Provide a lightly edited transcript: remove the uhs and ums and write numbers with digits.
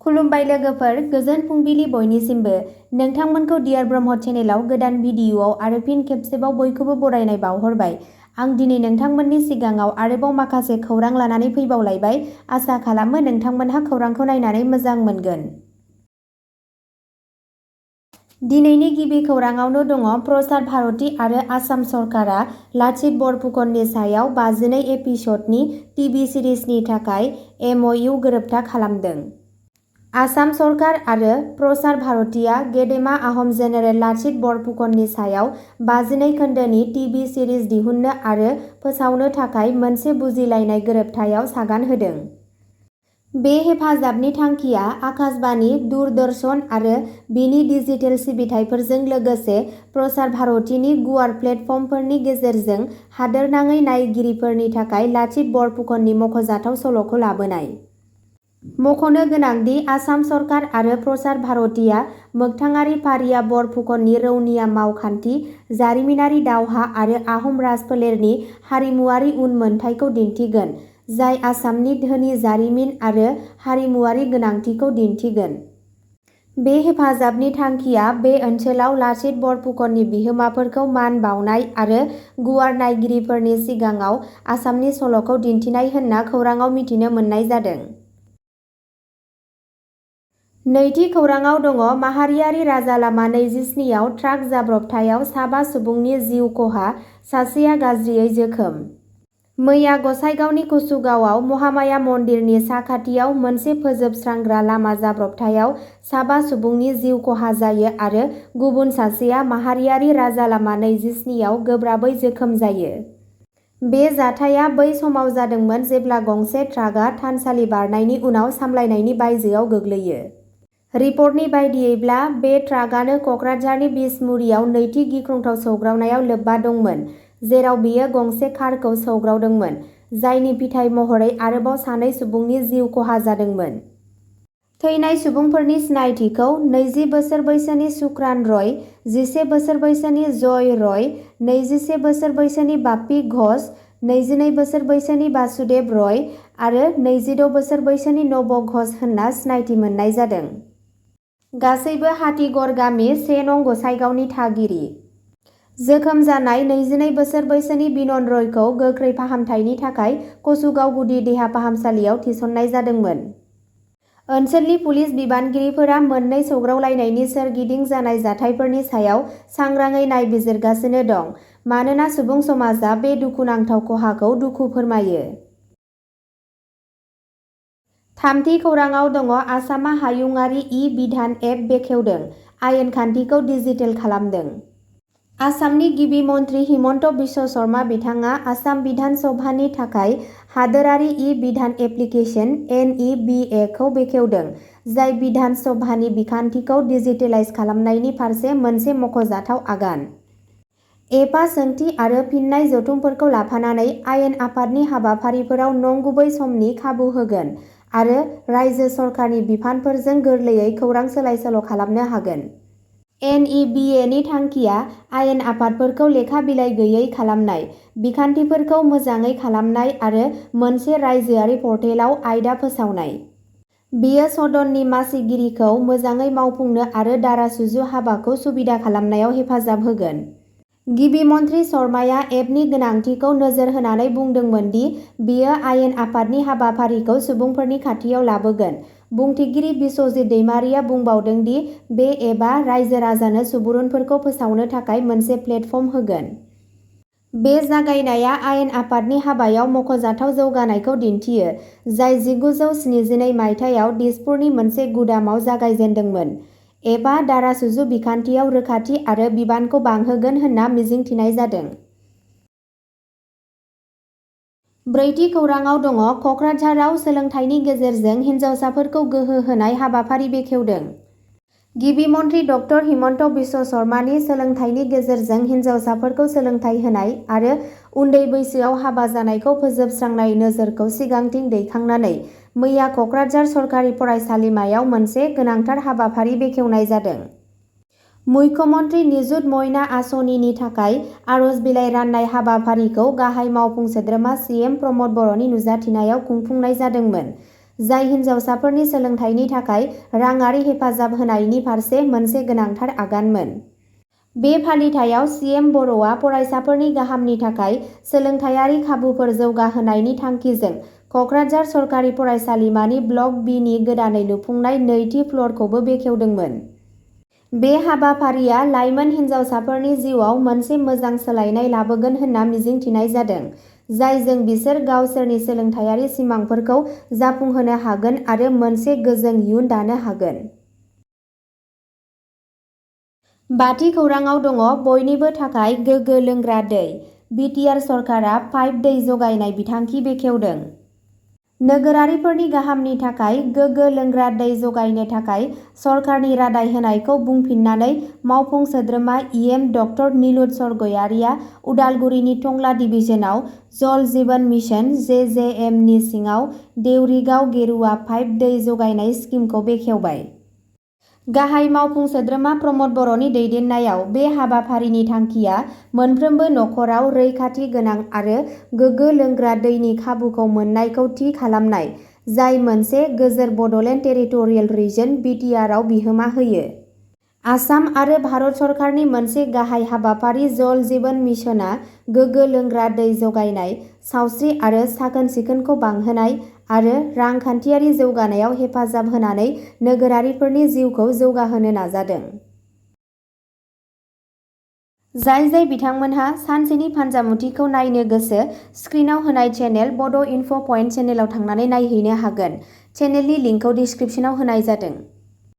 खुलुमबाय लोगोफोर, गोजोन फुंबिलि बयनिसिमबो। नोंथांमोनखौ डियार ब्रह्म चेनेलाव गोदान भिडिअ'आव आरो फिन खेबसेबाव बयखौबो बरायनाय बावहरबाय। आं दिनै नोंथांमोननि सिगाङाव आरोबाव माखासे खौरां लानानै फैबावलायबाय। आसा खालामो नोंथांमोनहा खौरांखौ नायनानै मोजां मोनगोन। दिनैनि गिबि खौराङावनो दङ प्रसार भारती आरो आसाम सरकारा लाचित बरफुकननि सायाव 52 एपिसडनि टिभि सिरिजनि थाखाय MOU गोरोबथा खालामदों। आसाम सरकार आरो प्रसार भारतीया गेदेमा आहम जेनेरेल लाचित बरफुकननि सायाव 52 खोन्दोनि टिभि सिरिज दिहुननो आरो फोसावनो थाखाय मोनसे बुजिलायनाय गोरोबथायाव सागान होदों। बे हेफाजाबनि थांखिया आकाशबाणी, दूरदर्शन आरो बिनि डिजिटेल सिबिथाइफोरजों लोगोसे प्रसार भारतीनि गुवार प्लेटफर्मफोरनि गेजेरजों हादोरनाङै नायगिरिफोरनि थाखाय लाचित बरफुकननि मख'जाथाव सल'खौ लाबोनाय। मख'नो गोनांदि आसाम सरकार आरो प्रसार भारतीया मोगथाङारि फारिया बरफुकननि रौनिया मावखान्थि, जारिमिनारि दावहा आरो आहम राजफोलेरनि हारिमुआरि उनमोनथाइखौ दिन्थिगोन, जाय आसामनि धोनि जारिमिन आरो हारिमुआरि गोनांथिखौ दिन्थिगोन। बे हेफाजाबनि थांखिया बे ओनसोलाव लाचित बरफुकननि बिहोमाफोरखौ मान बावनाय आरो गुवार नायगिरिफोरनि सिगाङाव आसामनि सल'खौ दिन्थिनाय होनना खौराङाव मिथिनो मोननाय जादों। नैथि खौराङाव दङ माहारियारि राजालामा 27 आव ट्राक जाब्रबथायाव साबा सुबुंनि जिउ खहा, सासेया गाज्रियै जोखोम। मैया गसाइगावनि कुसुगावआव महामाया मन्दिरनि साखाथियाव मोनसे फोजोबस्रांग्रा लामा जाब्रबथायाव साबा सुबुंनि जिउ खहा जायो आरो गुबुन सासेया माहारियारि राजालामा 27 आव गोब्राबै जोखोम जायो। बे जाथाया बै समाव जादोंमोन जेब्ला गंसे ट्राकआ थानसालि बारनायनि उनाव सामलायनायनि बायजोआव गोग्लैयो। रिपर्टनि बायदियैब्ला बे ट्राकआनो कक्राझारनि बिसमुरियाव नैथि गिख्रंथाव सौग्रावनायाव लोब्बा दंमोन, जेराव बेयो गंसे कारखौ सौग्रावदोंमोन, जायनि फिथाय महरै आरोबाव सानै सुबुंनि जिउ खहा जादोंमोन। थैनाय सुबुंफोरनि सिनायथिखौ 20 बोसोर बैसोनि सुक्रान रय, 11 बोसोर बैसोनि जय रय, 21 बोसोर बैसोनि बाप्पी घोष, 22 बोसोर बैसोनि बासुदेव रय आरो 26 बोसोर बैसोनि नब घोष होनना सिनायथि मोननाय जादों। गासैबो हाथिगड़ गामि 1 नं गसाइगावनि थागिरि। जोखोम जानाय 22 बोसोर बैसोनि बिनन रयखौ गोख्रै फाहामथायनि थाखाय कसुगाव गुदि देहा फाहामसालियाव थिसननाय जादोंमोन। ओनसोलनि पुलिस बिबानगिरिफोरा मोननै सौग्रावलायनायनि सोरगिदिं जानाय जाथायफोरनि सायाव सांग्राङै नायबिजिरगासिनो दं, मानोना सुबुं समाजा बे दुखुनांथाव खहाखौ दुखु फोरमायो। थामथि खौराङाव दङ आसामा हायुंआरि ई-बिधान एप बेखेवदों, आयेन खान्थिखौ डिजिटेल खालामदों। आसामनि गिबि मन्थ्रि हिमन्त बिश्व शर्मा बिथाङा आसाम बिधान सभानि थाखाय हादोरारि ई-बिधान एप्लिकेसन (NEBA) खौ बेखेवदों, जाय बिधान सभानि बिखान्थिखौ डिजिटेलाइज खालामनायनि फारसे मोनसे मख'जाथाव आगान। एपआ सोंथि आरो फिननाय जथुमफोरखौ लाफानानै आयेन आफादनि हाबाफारिफोराव नंगुबै समनि खाबु होगोन आरो रायजो सरकारनि बिफानफोरजों गोरलैयै खौरां सोलाय-सोल' खालामनो हागोन। NEBA नि थांखिया आयेन आफादफोरखौ लेखा बिलाइ गैयै खालामनाय, बिखान्थिफोरखौ मोजाङै खालामनाय आरो मोनसे रायजोआरि पर्टेलाव आयदा फोसावनाय। बेयो सदननि मासिगिरिखौ मोजाङै मावफुंनो आरो दारासुजु हाबाखौ सुबिदा खालामनायाव हेफाजाब होगोन। गिबि मन्थ्रि शर्माया एपनि गोनांथिखौ नोजोर होनानै बुंदोंमोन दि बेयो आयेन आफादनि हाबाफारिखौ सुबुंफोरनि खाथियाव लाबोगोन। बुंथिगिरि बिस्वजित दैमारिया बुंबावदों दि बे एपआ रायजो-राजानो सुबुरुनफोरखौ फोसावनो थाखाय मोनसे प्लेटफर्म होगोन। बे जागायनाया आयेन आफादनि हाबायाव मख'जाथाव जौगानायखौ दिन्थियो, जाय 1972 मायथाइयाव दिसपुरनि मोनसे गुदामाव जागायजेन्दोंमोन। एपआ दारासुजु बिखान्थियाव रोखाथि आरो बिबानखौ बांहोगोन होनना मिजिंथिनाय जादों। ब्रैथि खौराङाव दङ कक्राझाराव सोलोंथाइनि गेजेरजों हिनजावसाफोरखौ गोहो होनाय हाबाफारि बेखेवदों। गिबि मन्थ्रि डक्टर हिमन्त बिश्व शर्मानि सोलोंथाइनि गेजेरजों हिनजावसाफोरखौ सोलोंथाइ होनाय आरो उन्दै बैसोआव हाबा जानायखौ फोजोबस्रांनाय नोजोरखौ सिगांथिं दैखांनानै मैया कक्राझार सरकारि फरायसालिमायाव मोनसे गोनांथार हाबाफारि बेखेवनाय जादों। मुख्यमन्त्रि निजुत मयना आसनिनि थाखाय आर'ज बिलाइ राननाय हाबाफारिखौ गाहाय मावफुं सोद्रोमा CM प्रमद बर'नि नुजाथिनायाव खुंफुंनाय जादोंमोन। जाय हिन्जावसाफोरनि सोलोंथाइनि थाखाय राङारि हेफाजाब होनायनि फारसे मोनसे गोनांथार आगानमोन। बे फालिथायाव सीएम बर'आ फरायसाफोरनि गाहामनि थाखाय सोलोंथायारि खाबुफोर जौगाहोनायनि थांखिजों क'क्राझार सरकारि फरायसालिमानि ब्लक बि नि गोदानै लुफुंनाय नैथि फ्ल'रखौबो बेखेवदोंमोन। बे हाबाफारिया लाइमोन हिन्जावसाफोरनि जिउआव मोनसे मोजां सोलायनाय लाबोगोन होनना मिजिंथिनाय जादों, जायजों बिसोर गावसोरनि सोलोंथायारि सिमांफोरखौ जाफुंहोनो हागोन आरो मोनसे गोजों इयुन दानो हागोन। बाथि खौराङाव दङ बयनिबो थाखाय गोग्गो लोंग्रा दै। बिटिआर सरकारा पाइप दै जगायनाय बिथांखि बेखेवदों। नोगोरारिफोरनि गाहामनि थाखाय गोग्गो लोंग्रा दै जगायनो थाखाय सरकारनि रादाय होनायखौ बुंफिननानै मावफुं सोद्रोमा इएम डक्टर नीलोत्सर गयारिया उदालगुरिनि टंला डिभिजनाव जल जीवन मिशन (जेजेएम) नि सिङाव देउरिगाव गेरुवा पाइप दै जगायनाय स्किमखौ बेखेवबाय। गाहाय मावफुं सोद्रोमा प्रमद बर'नि दैदेननायाव बे हाबाफारिनि थांखिया मोनफ्रोमबो नखराव रैखाथि गोनां आरो गोग्गो लोंग्रा दैनि खाबुखौ मोननायखौ थि खालामनाय, जाय मोनसे गोजोर बड'लेण्ड टेरिटरियेल रिजन (बिटिआर) आव बिहोमा होयो। आसाम आरो भारत सरकारनि मोनसे गाहाय हाबाफारि जल जीवन मिशनआ गोग्गो लोंग्रा दै जगायनाय, सावस्रि आरो साखोन-सिखोनखौ बांहोनाय आरो रांखान्थियारि जौगानायाव हेफाजाब होनानै नोगोरारिफोरनि जिउखौ जौगाहोनो नाजादों। जाय बिथांमोनहा सानसेनि फान्जामुथिखौ नायनो गोसो, स्क्रिनाव होनाय चेनेल बड' इनफ' पइन्ट चेनेलाव थांनानै नायहैनो हागोन। चेनेलनि लिंकखौ डिस्क्रिप्सनाव होनाय जादों।